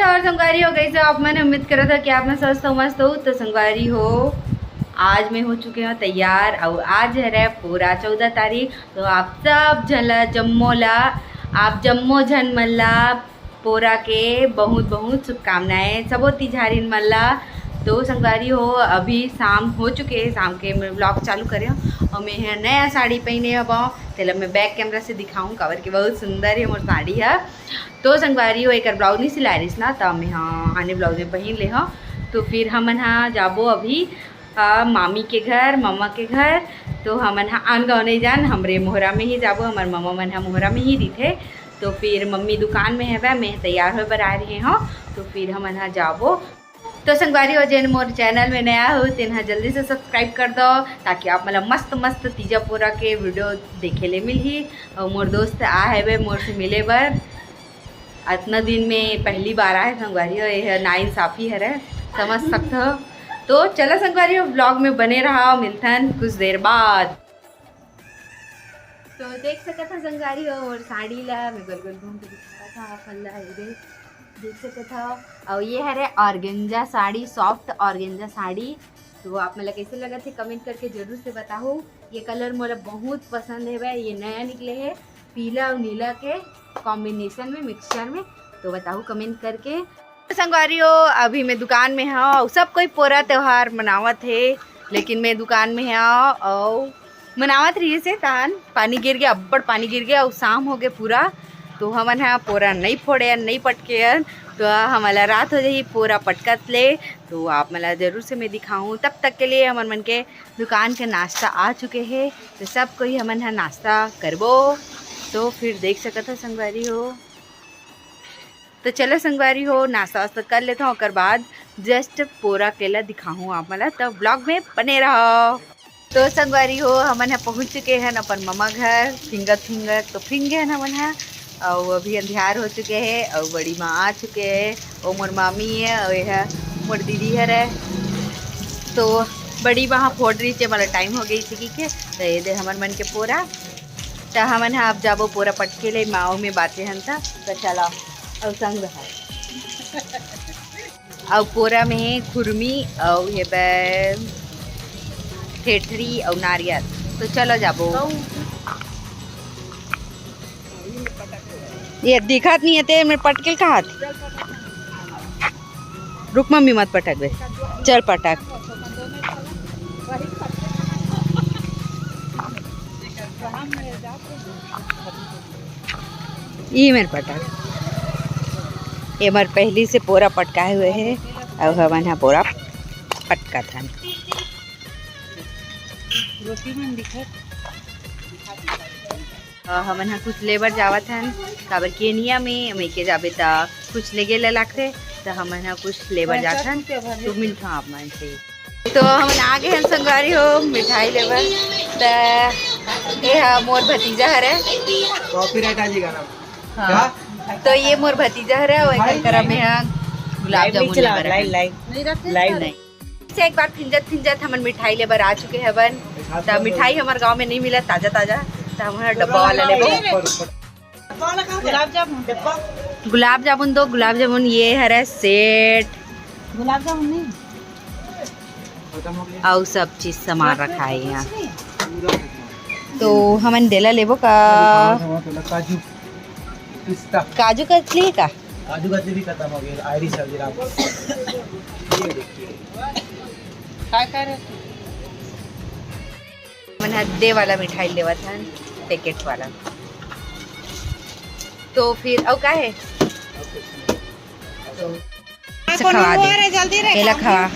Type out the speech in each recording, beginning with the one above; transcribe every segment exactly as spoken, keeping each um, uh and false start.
और संगवारी हो, कैसे हो आप मन? उम्मीद करत हो कि आप मन स्वस्थ हो, मस्त हो। तो संगवारी हो, आज मैं हो चुके हूँ तैयार और आज हरे पूरा चौदह तारीख। तो आप सब झन ला, जम्मो ला, आप जम्मो झन मन ला पोरा के बहुत बहुत शुभकामनाएं, सबो तिजहारिन मन ला। तो संगवारी हो, अभी शाम हो चुके है, शाम के मैं vlog चालू करे हूँ और मैं ह नया साड़ी पहने हव, तेला मैं back camera से दिखाऊँ, काबर के बहुत सुंदर है मोर साड़ी है। तो संगवारी हो, एकर ब्लाउज नहीं सिलाए रहिस ना, त मैं ह आने ब्लाउज में पहिन ले हव। तो फिर हमन ह जाबो अभी, आ, मामी के घर, ममा के घर। तो हमन ह आन गाँव नहीं जान, हमरे मोहरा में ही जाबो, हमर ममा मन ह मोहरा में ही रहिथे। तो फिर मम्मी दुकान में हवय, मैं तैयार होए बर आए रहे हव, तो फिर हमन ह जाबो। तो संगवारी हो, जेन मोर चैनल में नया हो, तेन ह जल्दी से सब्सक्राइब कर दो, ताकि आप मन ला मस्त मस्त तीजा पोरा के वीडियो देखे ले मिलही। और मोर दोस्त आ हवे मोर से मिले बर, अतना दिन में पहली बार आए संगवारी हो, ये नाइंसाफी हरे, समझ सकते हो। तो चलो संगवारी हो, vlog में बने रहा, मिलथन कुछ देर बाद। तो देख सकत हो संगवारी हो, और साड़ी ला मैं गोल गोल घूम के दिखा रहा था आप मन ला, ये देख, देख सकत हो। और ये हरे organza sari, soft organza sari. तो आप मन ला कैसे लगत हे, comment करके जरूर से बताओ। ये colour मोला बहुत पसंद हेवय, ये नया निकले हे, पीला और नीला के combination में, mixture में। तो बताओ comment करके। संगवारी हो, अभी मैं दुकान में हव, सब कोई पोरा त्योहार मनावत हे, लेकिन मैं दुकान में हव और मनावत रहिस हे, तहान पानी गिर गे, अब्बड़ पानी गिर गे और शाम हो गे पूरा। तो हमन ह पोरा नहीं फोड़े, नहीं पटके हन, तो हमन ला रात हो जाही पोरा पटकत ले। तो आप मन ला जरूर से मैं दिखाऊँ, तब तक के लिए हमर मन के दुकान के नाश्ता आ चुके हे। तो सब कोई हमन ह नाश्ता करबो, तो फिर देख सकत हो संगवारी हो। तो चलो संगवारी हो, नाश्ता वास्ता कर लेथव, ओकर बाद just पोरा केला दिखाहूँ आप मन ला, तो vlog में बने रहो। तो संगवारी हो, हमन ह पहुँच चुके हन अपन ममा घर, फिंगत फिंगत तो फिंग गे हन हमन ह। अउ अभी अंधियार हो चुके हे, अउ बड़ी माँ आ चुके हे, ओ मोर मामी हे, अउ ये ह मोर दीदी हरे। तो बड़ी माँ ह फोड़ रही थे, मतलब टाइम हो गई थी कि के, तो ये दे हमर मन के पोरा। त हमन ह अब जाबो पोरा पटके ले, माओ में बाचे हन त, त चला, अउ संग रहा। अउ पोरा में हे खुरमी, अउ ये बे ठेठरी अउ नारियल। तो चलो जाबो। ये दिखत नहीं है ते, मैं पटकेल कहा थी। रुक मम्मी, मत पटक बे, चल पटक। ई मेर पटक, ये मेर पहली से पोरा पटकाए हुए हे, अउ हमन ह पोरा पटकत हन। रोटी मन दिखत। अ, हमन ह कुछ लेबर जावत हन, काबर के नियम ए, मइके जाबे त कुछ लेगे ल लागथे, त हमन ह कुछ लेबर जात हन। तो मिलथन आप मन से। तो हमन आ गे हन संगवारी हो मिठाई लेबर। त ये ह मोर भतीजा हरे। कॉपीराइट आ जाएगा ना। हाँ। क्या? तो ये मोर भतीजा हरे, अउ एकर करा में ह गुलाब जामुन लेबर। Live, live. नहीं रखे लाइव सर। नहीं। से एक बार फिंजत फिंजत हमन मिठाई लेबर आ चुके हवन। त मिठाई हमर गांव में नहीं मिला ताजा ताजा, त हमन डब्बा वाला लेबो। गुलाब जामुन। गुलाब जामुन दो, गुलाब जामुन ये हरे सेट। गुलाब जामुन नहीं। अउ सब चीज सामान रखा है यहाँ। तो हमन देला लेबो का? काजू, पिस्ता। काजू कतली का? काजू कतली भी खत्म हो गई, आयरिश हल्दीराम। ये देखिए। का करे? मन ह दे वाला मिठाई लेवत हन, पैकेट वाला। तो फिर अउ का है? तो अच्छा, खवा दे। जल्दी रे, केला खवा।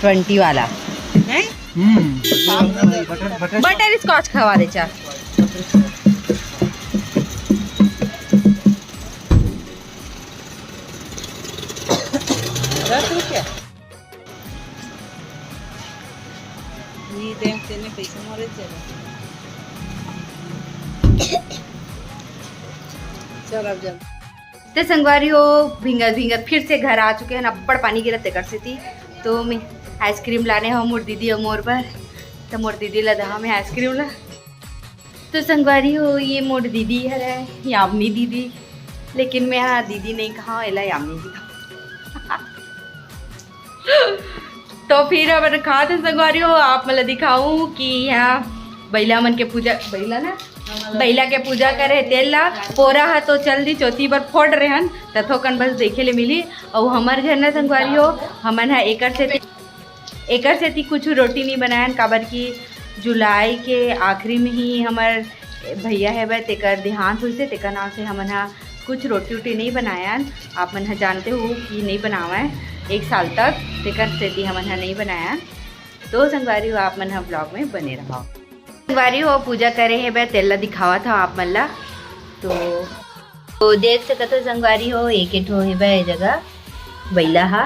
ट्वेंटी वाला। हैं? हम्म। बटर, बटर। बटर स्कॉच खवा दे चा। दस रुपया। ये देख, तेने पैसा मारे चला। चल, अब जल्दी। ते संगवारी हो, भींगत भींगत फिर से घर आ चुके हैं। अब्बड़ पानी गिरत तेकर सेती। तो मैं आइसक्रीम लाने हो मोर दीदी अउ मोर बर, तो मोर दीदी ला दहा मैं आइसक्रीम ला। तो संगवारी हो, ये मोर दीदी हरे, यामिनी दीदी, लेकिन मैं हाँ दीदी नहीं कहा, एला यामिनी ही कहा। तो फिर अब खात हन संगवारी हो, आप मन ला दिखाऊं कि यहाँ बइला मन के पूजा, बइला ना, बइला के पूजा करे तेल ला। पोरा ह तो चल दी चौथी बर फोड़ रहे हन, त थोकन बस देखे ले मिली। अउ हमर घर ना संगवारी हो, हमन ह एकर सेती, एकर सेती कुछ रोटी नहीं बनायन, काबर कि जुलाई के आखिरी में ही हमर भैया हेवय, तेकर देहांत होइसे, तेकर नाम से हमन ह कुछ रोटी उटी नहीं बनायन। आप मन ह जानते हो कि नहीं बनावय एक साल तक, तेकर सेती हमन ह नहीं बनायन। तो संगवारी हो, आप मन ह vlog में बने रहो। संगवारी हो, पूजा करे हेवय, तेल ला दिखावत हव आप मन ला। तो, तो देख सकत हो संगवारी हो, एक एक ठो हेवय ए जगह बइला हा,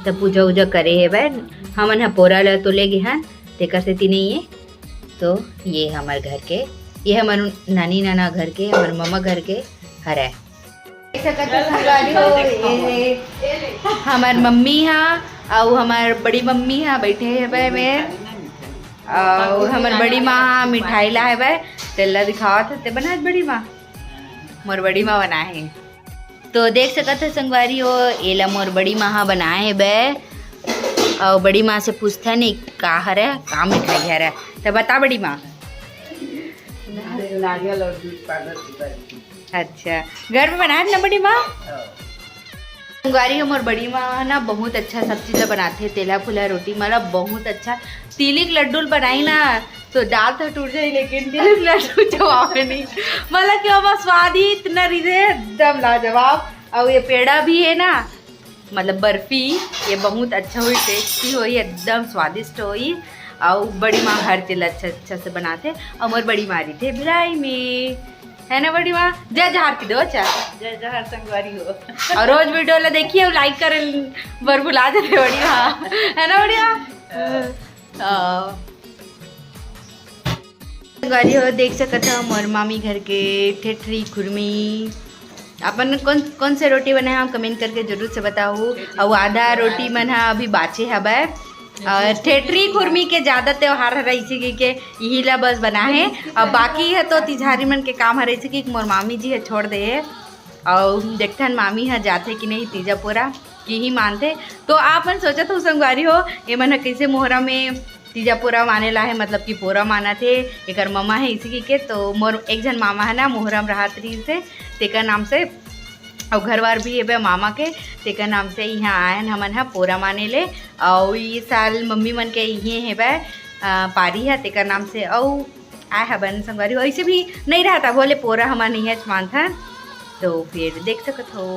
त पूजा उजा करे हेवय। हमन ह पोरा ला तो ले गे हन, तेकर सेती नहीं है। तो ये हमर घर के, ये हमर नानी नाना घर के, हमर ममा घर के हरय। देख सकत हो संगवारी हो, ये हमर मम्मी हा अउ हमर बड़ी मम्मी हा बैठे हेवय में, अउ हमर बड़ी माँ हा मिठाई ला हेवय, तेला दिखावत हे, ते बनाए बड़ी माँ, मोर बड़ी माँ बनाए हे। तो देख सकत हो संगवारी हो, एला मोर बड़ी माँ हा बनाए हेवय, अउ बड़ी माँ से पूछथन, "ए का हरय, का मिठाई हरय?" त बता बड़ी माँ। नारियल और दूध पाउडर की बर्फी। अच्छा, घर में बनाए ना बड़ी माँ? हाँ। संगवारी हो, मोर बड़ी माँ ना बहुत अच्छा सब चीज ला बनाथे, तेला फुला रोटी मला बहुत अच्छा। तिली के लड्डू ल बनाई ना, तो दांत ह टूट जाई, लेकिन तिली के लड्डू चबावे नहीं। मतलब कि ओमा स्वाद ही इतना रहिथे, एकदम लाजवाब। अउ ये पेड़ा भी है ना, मतलब बर्फी, ये बहुत अच्छा होई, tasty होई, एकदम स्वादिष्ट होई। अउ बड़ी माँ हर चीज अच्छा, अच्छा से बनाथे। अउ मोर बड़ी माँ रहिथे भिलाई में, है ना बड़ी माँ? जय जोहार कहि दो, अच्छा। जय जोहार संगवारी हो। अउ रोज video ला देखिए, like करे बर भुला जाथे बड़ी माँ, है ना बड़ी माँ? हाँ। संगवारी हो, देख सकत हो मोर मामी घर के ठेठरी खुरमी। अपन कौन, कौन से रोटी बनाए हम comment करके जरूर से बताओ। अउ आधा रोटी मन ह अभी बाचे हवय। अउ ठेठरी खुरमी के ज्यादा त्योहार हरय, इसी के इही ला बस बना हे। अउ बाकी ह तो तिजहारी मन के काम हरय, इसी के मोर मामी जी ह छोड़ दे हे। अउ देखथन मामी ह जाथे कि नहीं तीजा पोरा, कि ही मानथे। तो आप मन सोचत हो संगवारी हो, एमन ह कइसे मोहरा में तीजा पोरा माने ला हे, मतलब कि पोरा मानत हे, एकर ममा हे इसी के। तो मोर एक झन मामा है ना, मोहरा में रहत रहिस हे, तेकर नाम से, अउ घरवार भी हेबे मामा के, तेकर नाम से इहाँ आयन हमन ह पोरा माने ले। अउ ई साल मम्मी मन के इहे हेबे, अ, पारी ह, तेकर नाम से। अउ आय हबन संगवारी हो, ऐसे भी नहीं रहता बोले पोरा हमन इहेच मानथन, तो फिर देख सकत हो।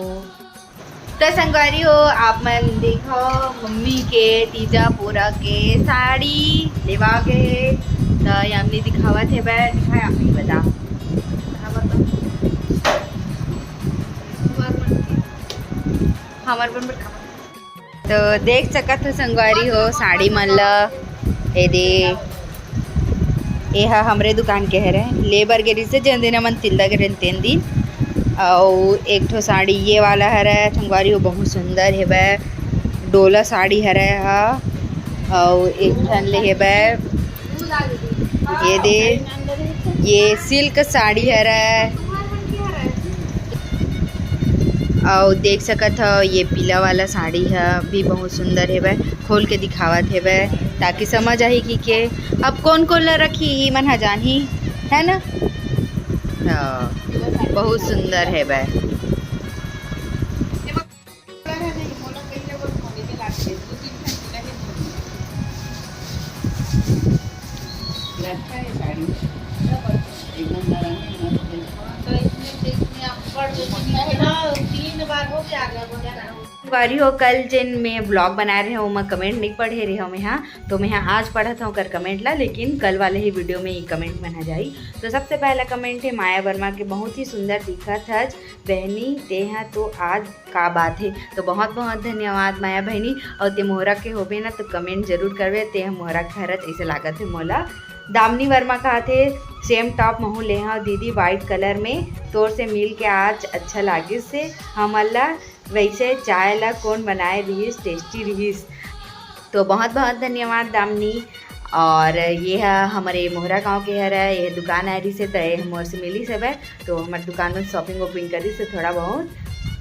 तो संगवारी हो, आप मन देखो मम्मी के तीजा पोरा के साड़ी लेवा गे, तो यामिनी दिखावत हे, बै दिखाए यामिनी बता। हमर मन बर तो देख सकत हो संगवारी हो, साड़ी मन ल, ए दे, ए ह हमरे दुकान के हरे, ले बर गे रिहिस हे, जेन दिन हमन तिल्दा गे रेन तेन दिन। अउ एक ठो साड़ी ये वाला हरे संगवारी हो, बहुत सुंदर हेबे, डोला साड़ी हरे ह। अउ एक ठन ले हेबे, ये दे, ये silk साड़ी हरे। अउ देख सकत हो, ये पीला वाला साड़ी ह भी बहुत सुंदर हेबे, खोल के दिखावत हेबे, ताकि समझ आही कि के अब कौन कौन ला रखी, ही मन ह जानही, है ना? हाँ, बहुत सुंदर हेबे। बारी हो, कल जेन मैं vlog बनाए रहे हूँ, मैं comment नहीं पढ़े रहे हूँ मैं, हाँ, तो मैं आज पढ़त हूँ ओकर comment ला, लेकिन कल वाले ही video में ये comment मन आ जाई। तो सबसे पहला comment है माया वर्मा के, बहुत ही सुंदर दिखत हच बहनी, तेहा तो आज का बात है। तो बहुत बहुत धन्यवाद माया बहनी। और ते मोहरा के होबे ना तो comment जरूर करबे, ते मोहरा के हरच ऐसे लागत है मोला। दामिनी वर्मा कहा थे, same top महू ले हाँ दीदी, white colour में, तोर से मिल के आज अच्छा लागिस से हमन ला। वैसे चाय ला कौन बनाए रिहिस, tasty रिहिस। तो बहुत बहुत धन्यवाद दामिनी। और ये ह हमरे मोहरा गांव के हरे, ये दुकान आए रिहिस हे, त ये मोर से मिलिस हवे, तो हमर दुकान में shopping वॉपिंग करिस हे, थोड़ा बहुत,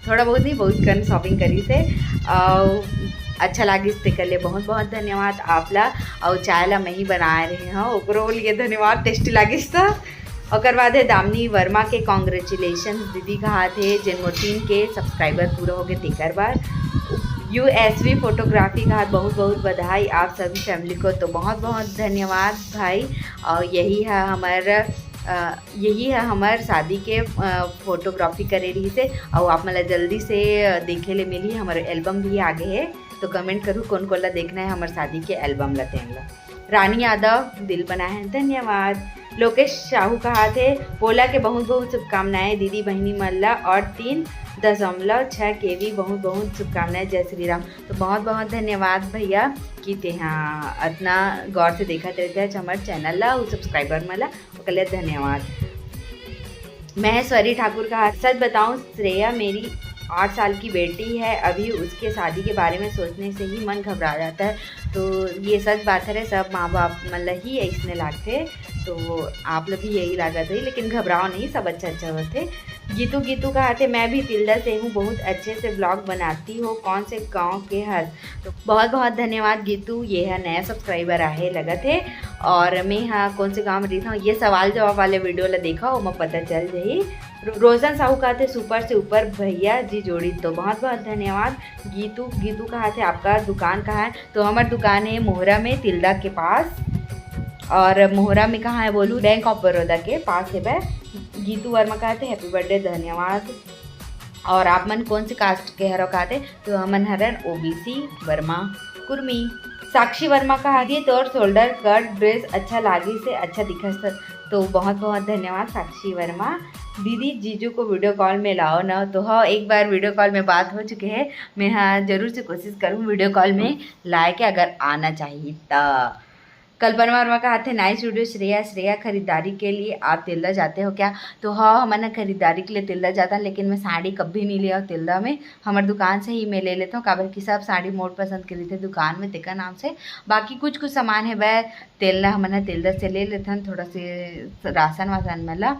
थोड़ा बहुत नहीं, बहुत कन shopping करिस हे। और अच्छा लागिस तेकर ले बहुत बहुत धन्यवाद आप ला। अउ चाय ला मैं ही बनाए रहे हूँ, ओकरो लिए धन्यवाद, टेस्टी लागिस त। ओकर बाद है दामिनी वर्मा के कॉन्ग्रेचुलेशन दीदी कहात हे, जेन मोर तीन के सब्सक्राइबर पूरा हो गए तेकर बर। यूएसवी फोटोग्राफी कहात बहुत बहुत बधाई आप सभी फैमिली को, तो बहुत बहुत धन्यवाद भाई। और यही है हमार अ, यही है हमार शादी के फोटोग्राफी करे रही से। और आप मन ला जल्दी से देखे ले मिली, हमारे एल्बम भी आ गए है। तो कमेंट करू कौन कौन ला देखना है हमारे शादी के एल्बम ला, तेन ला। रानी यादव दिल बनाए हैं, धन्यवाद। लोकेश साहू कहात हे, पोला के बहुत बहुत शुभकामनाएं दीदी बहनी मन ला, और तीन दशमलव छः के भी बहुत बहुत शुभकामनाएं। जय श्री राम। तो बहुत बहुत धन्यवाद भैया कि तेहा अतना गौर से देखत रहते हैं हमारे चैनल ला, और सब्सक्राइबर मन ला, ओकर लिए धन्यवाद। महेश्वरी ठाकुर कहात, सच बताऊं श्रेया मेरी आठ साल की बेटी है, अभी उसके शादी के बारे में सोचने से ही मन घबरा जाता है। तो ये सच बात है, सब माँ बाप मन ला ही ऐसने लागथे, तो आप ला भी यही लागत है, लेकिन घबराओ नहीं, सब अच्छा अच्छा होथे। गीतू गीतू कहात हे, मैं भी तिल्दा से हूँ, बहुत अच्छे से ब्लॉग बनाती हो, कौन से गाँव के हस? तो बहुत बहुत धन्यवाद गीतू, ये है नया सब्सक्राइबर आहे लगत है। और मैं हाँ कौन से गाँव में रही था, ये सवाल जवाब वाले वीडियो ला देखा, ओमा पता चल जाही। रो-, रोशन साहू कहात हे, सुपर से ऊपर भैया जी जोड़ी, तो बहुत बहुत धन्यवाद। गीतू गीतू कहात हे, आपका दुकान कहाँ है? तो हमार दुकान है मोहरा में, तिल्दा के पास। और मोहरा में कहाँ है बोलू? बैंक ऑफ बड़ौदा के पास है। गीतू वर्मा कहात हे, हैप्पी बर्थडे, धन्यवाद। और आप मन कौन से कास्ट के हरो कहात हे? तो हमन हरन ओबीसी वर्मा कुर्मी। साक्षी वर्मा कहात हे, तोर शोल्डर कट ड्रेस अच्छा लागिस हे, अच्छा दिखस हे। तो बहुत बहुत धन्यवाद साक्षी वर्मा। दीदी जीजू को वीडियो कॉल में लाओ ना। तो हाँ, एक बार वीडियो कॉल में बात हो चुके हैं, मैं हाँ जरूर से कोशिश करूँ वीडियो कॉल में लाए के, अगर आना चाहिए तो। कल्पना वर्मा कहात हे, नाइस वीडियो श्रेया। श्रेया, खरीदारी के लिए आप तिल्दा जाते हो क्या? तो हाँ, हमन ह खरीदारी के लिए तिल्दा जाता, लेकिन मैं साड़ी कभी नहीं लिया तिल्दा में, हमार दुकान से ही मैं ले लेता हूँ, काबर कि सब साड़ी मोर पसंद के रहिथे दुकान में, तेकर नाम से। बाकी कुछ कुछ सामान है वह तिल्दा, हमन ह तिल्दा से ले लेथन, थोड़ा से राशन वासन मन ला,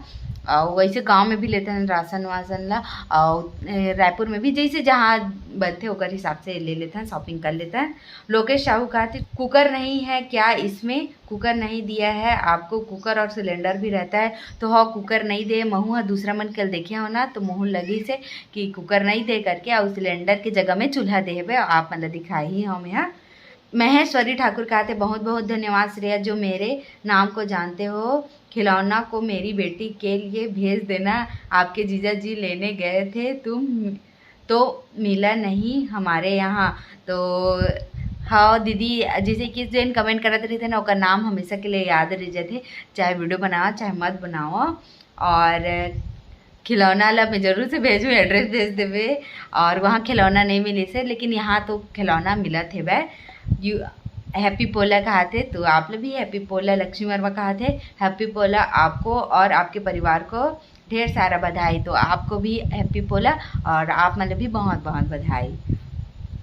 और वैसे गाँव में भी लेथन राशन वासन ला, और ए, रायपुर में भी जैसे जहाँ बनथे ओकर हिसाब से ले लेथन, शॉपिंग कर लेथन। लोकेश साहू कहात हे, कुकर नहीं है क्या इसमें? कुकर नहीं दिया है आपको, कुकर और सिलेंडर भी रहता है। तो हाँ, कुकर नहीं दे, महू ह दूसरा मन के देखे हो ना, तो मोहन लगी से कि कुकर नहीं दे करके, और सिलेंडर के जगह में चूल्हा दे हवे, आप मन ला दिखाई ही हम यहाँ। महेश्वरी ठाकुर कहात हे, बहुत बहुत धन्यवाद श्रेया, जो मेरे नाम को जानते हो। खिलौना को मेरी बेटी के लिए भेज देना, आपके जीजा जी लेने गए थे तुम, तो मिला नहीं हमारे यहाँ। तो हाँ दीदी, जैसे कि जेन कमेंट करत रहिथे ना, ओकर नाम हमेशा के लिए याद रह जाथे, चाहे वीडियो बनाओ चाहे मत बनाओ। और खिलौना ला मैं जरूर से भेजूँ, एड्रेस भेज देवे। और वहाँ खिलौना नहीं मिलिस हे, लेकिन यहाँ तो खिलौना मिलत हे। यू हैप्पी पोला कहात हे, तो आप ला भी हैप्पी पोला। लक्ष्मी वर्मा कहात हे, हैप्पी पोला आपको और आपके परिवार को ढेर सारा बधाई। तो आपको भी हैप्पी पोला और आप मन ला भी बहुत बहुत बधाई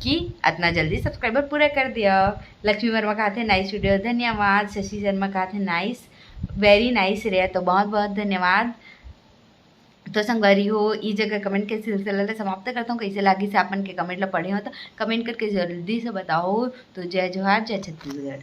कि अतना जल्दी सब्सक्राइबर पूरा कर दिया। लक्ष्मी वर्मा कहात हे, नाइस वीडियो, धन्यवाद। शशि शर्मा कहात हे, नाइस, वेरी नाइस श्रेया, तो बहुत बहुत धन्यवाद। तो संगवारी हो, ई जगह कमेंट के सिलसिला ला समाप्त करता हूँ। कैसे लागिस हे आप मन के कमेंट ला पढ़े हो तो कमेंट करके जल्दी से बताओ। तो जय जोहार, जय छत्तीसगढ़।